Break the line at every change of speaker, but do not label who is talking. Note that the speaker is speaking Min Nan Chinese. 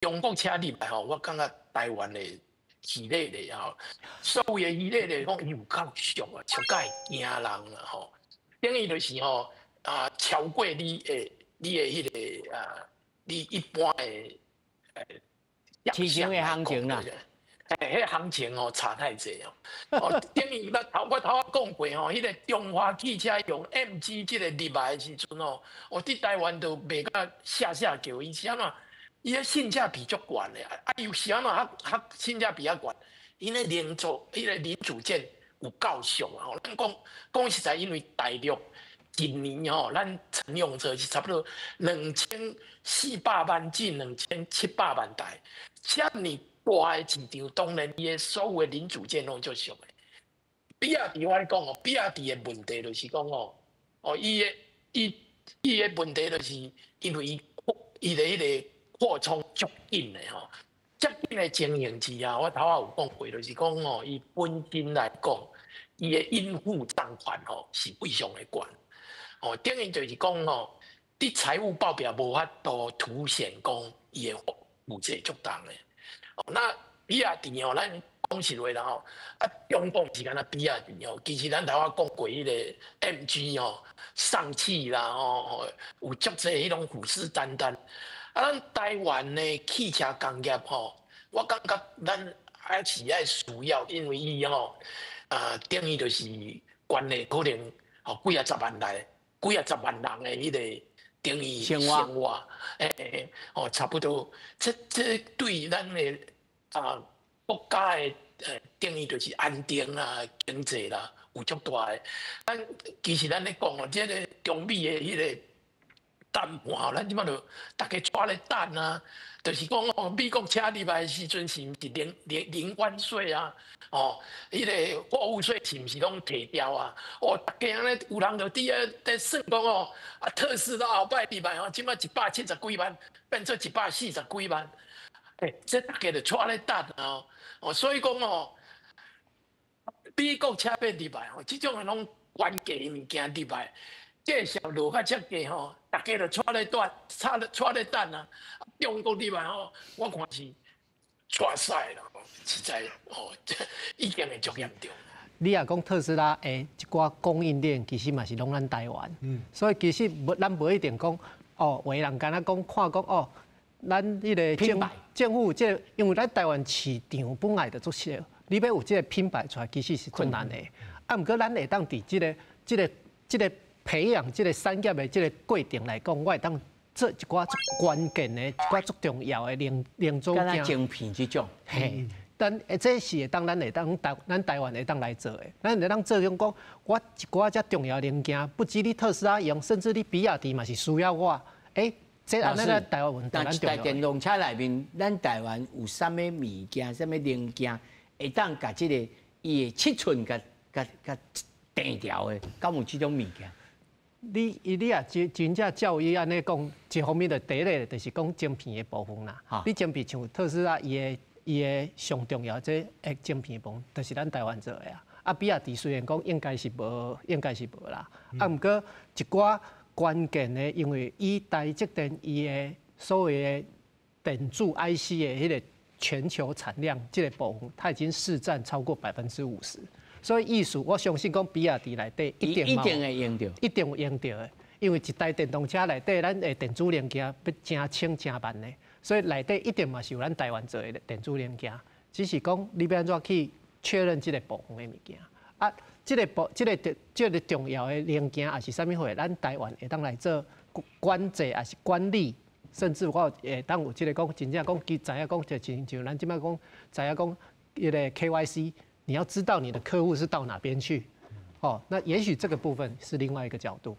中國車入來吼，我感覺台灣的氣力咧吼，所謂的氣力咧，講伊有夠俗啊，俗甲會驚人啦吼。等於就是吼啊，超過你的彼個啊，你一般的
市場的行情啦。
欸，彼行情哦差太濟哦。哦，等於我頭仔講過吼，彼個中華汽車用 MG 這個入來的時陣哦，我佇台灣都賣甲嚇嚇叫，伊是按怎？伊个性價比足懸的，啊，又是按怎較較性價比較懸？𪜶的彼個零組件有夠俗啊！吼，咱講講實在，因為大陸一年吼，咱乘用車是差不多2400萬至2700萬台，遮爾大的市場，當然伊的所有的零組件攏足俗的。比亞迪我咧講哦，比亞迪的問題就是講哦，哦，伊的問題就是因為伊的彼個擴充足緊的吼，足緊的情形之下，我頭仔有講過，就是講哦，伊本身來講，伊的應付賬款吼是非常的懸，哦，等於就是講吼，佇財務報表無法度凸顯講伊的負債足重的。哦，那比亞迪哦，咱講實話啦吼，啊，中國是敢若比亞迪哦，其實咱頭仔講過彼個 MG 吼，上汽啦吼，有足濟彼種虎視眈眈。啊，咱台灣的汽車工業吼，我感覺咱還是愛需要，因為伊吼啊，等於就是關係可能吼幾仔十萬來，幾仔十萬人的彼個等於
生活，
欸，哦，差不多，這對咱的啊國家的等於就是安定啦、經濟啦，有足大的。咱其實咱咧講哦，這個中美的彼個談判吼，咱這擺就逐家掣咧等啊，就是講哦，美國車入來的時陣是毋是零關稅啊？哦，彼個貨物稅是毋是攏提掉啊？哦，逐家按呢有人就佇遐咧算講哦，啊特斯拉後擺入來吼，這擺170幾萬變做140幾萬，欸，這逐家就掣咧等啊！哦，所以講哦，美國車欲入來吼，這種的攏懸價物件入來，價數落較遮低吼，逐家就掣咧等，掣咧等啊！中國入來吼，我看是掣死啦，實在吼，這已經會足嚴重。
你若講特斯拉的一寡供應鏈，其實嘛是攏咱台灣，所以其實無咱無一定講哦，有的人敢若講看講哦，咱彼個政府這個，因為咱台灣市場本來就足小，你欲有這個品牌出來，其實是困難的。啊，毋過咱會當佇這個培養這個產業的這個過程來講，我會當做一寡足關鍵的、一寡足重要的零組件。
敢若晶片這種。
嘿，但這是會當咱會當台咱台灣會當來做的，咱會當做種講，我一寡遮重要零件，不止你特斯拉用，甚至你比亞迪嘛是需要我。欸，這按呢咱台灣
但在電動車內面，咱台灣有啥物物件、啥物零件，會當共這個伊的尺寸共共共定調的，敢有這種物件？
你也真正照伊按呢講，一方面就第一个就是講晶片的部分啦。你晶片像特斯拉，伊的上重要這個晶片部分，就是咱台灣做的啊。啊，比亞迪雖然講應該是無，應該是無啦。啊，毋過一寡關鍵的，因為以台積電伊的所謂的電子 IC 的彼個全球產量這個部分，它已經市佔超過50%。所以意思，我相信講比亞迪內底一定
一定會用著，
一定有用著的。因為一台電動車內底，咱的電子零件欲誠輕誠慢的，所以內底一定嘛是有咱台灣做的電子零件。只是講你欲按怎去確認這個部分的物件啊？這個重要的零件也是啥物貨？咱台灣會當來做管制，也是管理，甚至我會當有這個講真正講，佮知影講就親像咱這擺講知影講彼個 KYC。你要知道你的客戶是到哪邊去，哦，那也許這個部分是另外一個角度。